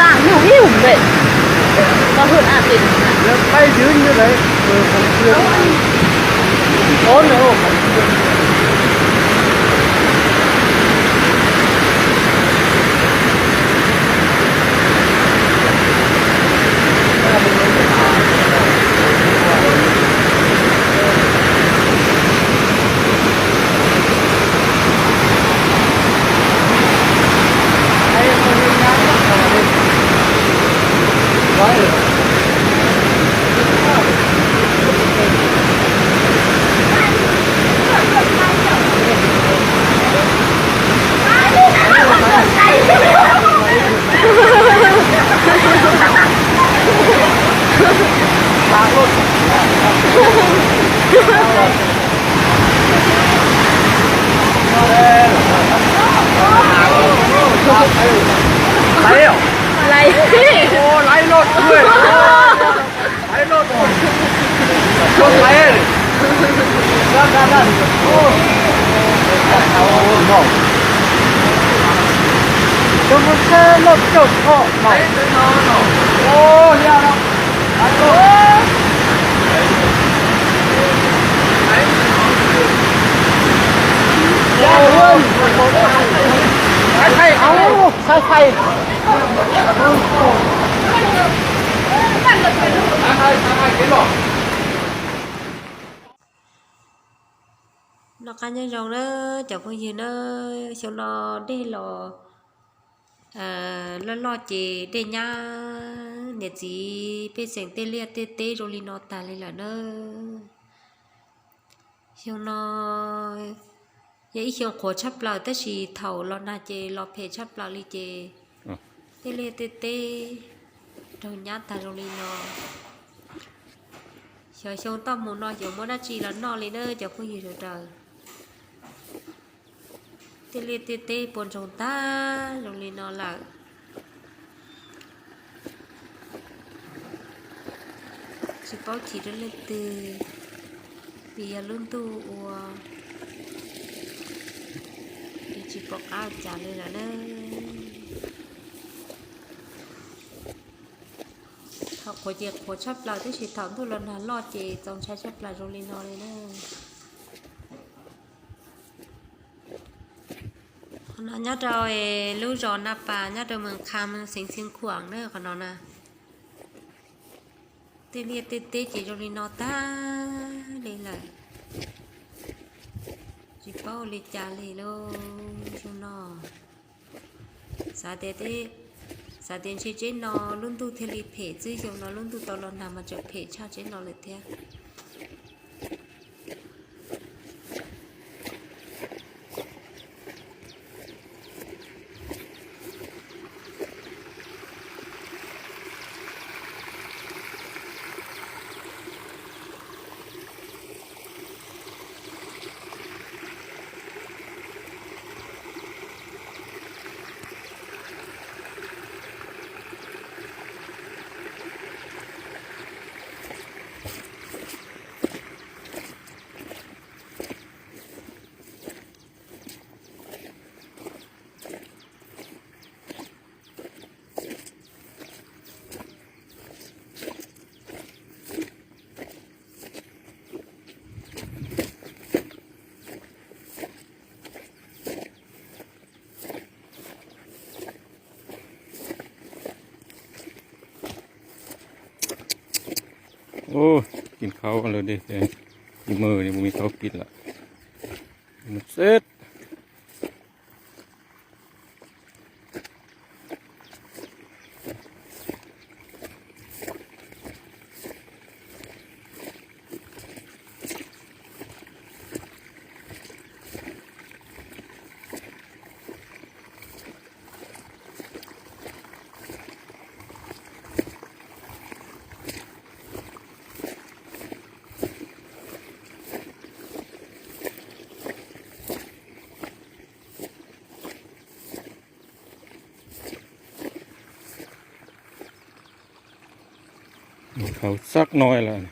Hnub ib hum lawm, tau hwj a pem. Qaib ywv ywv lawm, khom ywv, khom ywv. Noj qab nyob zoo na cov phooj ywg na, xyoo no dej los loj loj ces dej nyab niam txiv pej xeem tej liaj tej teb zoo li no tag li lawm na. Xyoo no yog ib xyoo qhuav tshaj plaws tab sis thaum los nag ces los phem tshaj plaws li ces tej liaj tej teb raug nyab tag zoo li no. Xyov xyoo toj mus no yuav muaj dab tsi los noj li na cov phooj ywg sawv daws. Tej liaj tej teb puas ntsoog tag zoo li no lawm. Tsis paub chim rau leej twg, vim yog lub ntuj ua, tsis pom qab ua cas li lawm na. Thaum qhuav ces qhuav tshaj plaws tab sis thaum ntuj los nag loj ces txaus ntshai tshaj plaws zoo li no li na. Qhov no nyob rau lub zos Na Pas nyob rau Moos Kham xeev Xeev Khuam na qhov no na. Tej liaj tej teb ces zoo li no tag li lawm. Tsis paub ua li cas li lauj zoo no. Xav tias, xav tias ntshe tsev no lub ntuj thiaj li phem xwb, xyoo no lub ntuj tau los nag mas tseem phem tshaj tsev no lawm thiab. Ub, kis khaub lawm dej, ib maj li mus kis khaub kis lawm. Xwb. Khaub xab no lawm.